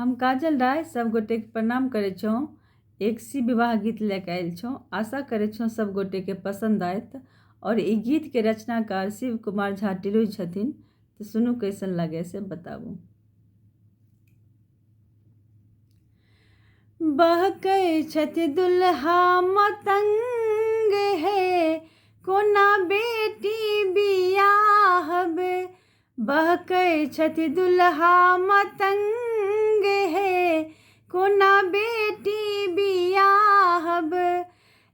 हम काजल राय सब गोटे के प्रणाम करै छौं। एक शिव विवाह गीत लए के आयल छौं। आशा करै छौं सब गोटे के पसंद आयत। और ई गीत के रचनाकार शिव कुमार झा टिलुई छथिन। तऽ सुनू कैसन लगे से बताबू। बहकै छथि दुल्हा मतंग हे, कोना बेटी बियाहब। बहकै छथि दुल्हा मतंग हे, कोना बेटी बियाहब।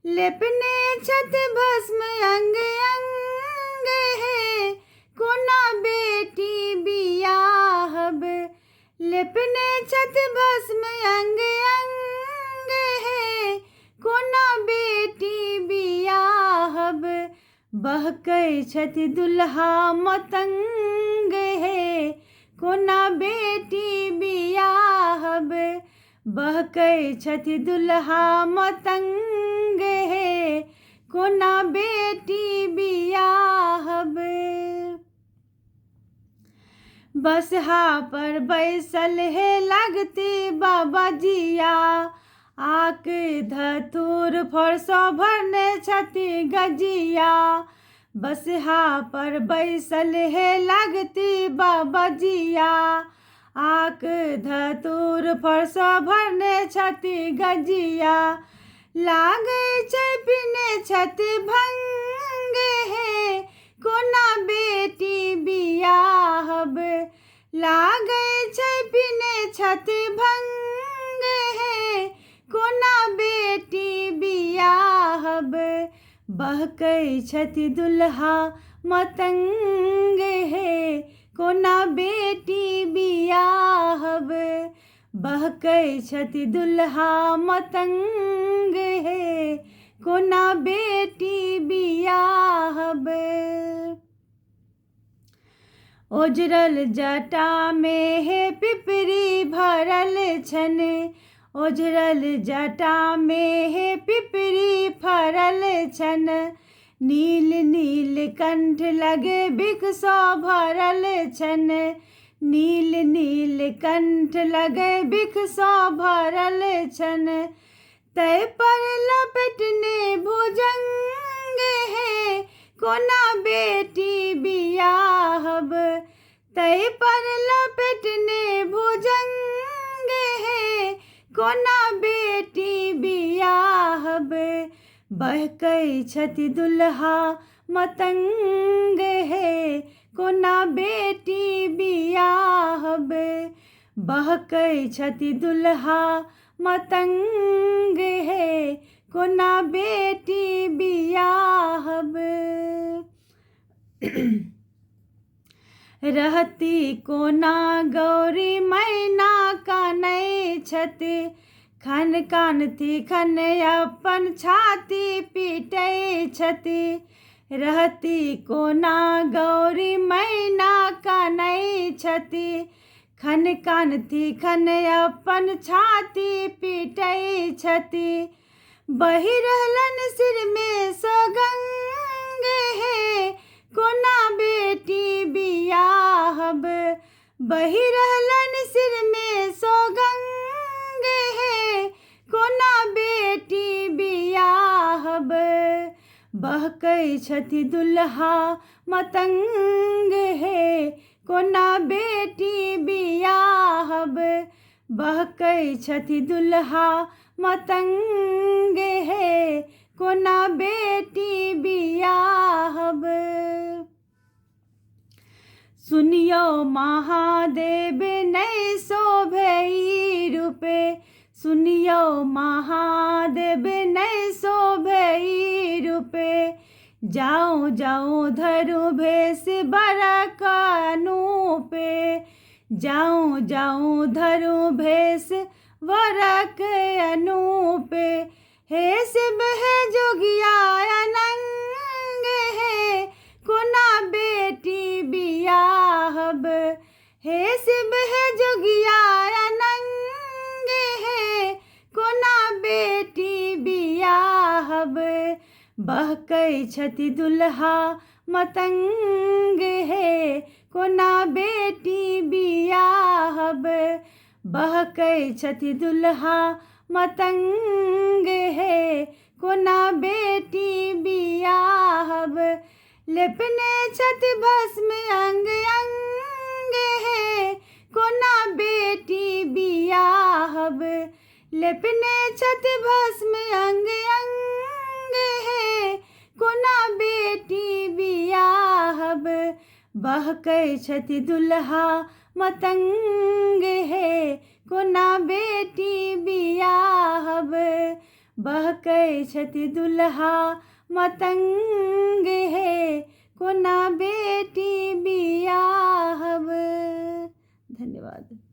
लेपने छथि भस्म अंग अंग हे, कोना बेटी बियाहब। लेपने छथि भस्म अंग अंग हे, कोना बेटी बियाहब। बहकै छथि दुल्हा मतंग हे, कोना बेटी बियाहब। बहकै छथि दुल्हा मतंग हे, कोना बेटी बियाहब। बसहा पर बैसल हे लगती बाबा जिया, आक धतूर फरसो भरने छथि गजिया। बसहा पर बैसल हे लगती बाबा जिया, आक धतूर फरसो भरने छथि गजिया। लागै छै पीने छथि भंग हे, कोना बेटी बियाहब। लागै छै पीने छथि भंग हे, कोना बेटी बियाहब। बहकै छथि दुल्हा मतंग हे, कोना बेटी बियाहब। बहकै छथि दुल्हा मतंग हे, कोना बेटी बियाहब। ओझरल जटा मे हे पिपरी भरल छन, ओझरल जटा मे हे पिपरी फरल छन। नील नील कंठ लगे बिख सँ भरल छन, नील नील कंठ लगे बिख सँ भरल छन। तै पर लपेटने भुजंग हे, कोना बेटी बियाहब। तै पर लपेटने भुजंग हे, कोना बेटी बियाहब। बहकै छथि दुल्हा मतंग हे, कोना बेटी बियाहब। बहकै छथि दुल्हा मतंग हे, कोना बेटी बियाहब। रहती कोना गौरी मैना कानै छथि, खन कानथि खन अपन छाती पीटै छथि। रहती कोना गौरी मैना कानै छथि, खन कानथि खन अपन छाती पीटै छथि। बहि रहलन सिर मे सगंग हे, कोना बेटी बियाहब। बहि रहलन सिर मे सगंग हे, कोना बेटी बियाहब। बहकै छथि दुल्हा मतंग हे, कोना बेटी बियाहब। बहकै छथि दुल्हा मतंग हे, कोना बेटी बियाहब। सुनियौ महादेव नहि शोभे ई रूपे, सुनियौ महादेव नहि शोभे ई रूपे। जाउ जाउ धरू भेष बरक अनूपे, जाउ जाउ धरू भेष वरक अनूपे। हे शिव हे जोगिया अनंग हे, कोना बेटी बियाहब। हे शिव हे जोगिया अनंग हे, कोना बेटी बियाहब। बहकै छथि दुल्हा मतंग हे, कोना बेटी बियाहब। बहकै छथि दुल्हा मतंग हे, कोना बेटी बियाहब। लेपने छथि भस्म अंग अंग हे, कोना बेटी बियाहब। लेपने छथि भस्म अंग अंग हे, कोना बेटी बियाहब। बहकै छथि दुल्हा मतंग हे, कोना बेटी बियाहब। बहकै छथि दुल्हा मतंग हे, कोना बेटी बियाहब। धन्यवाद।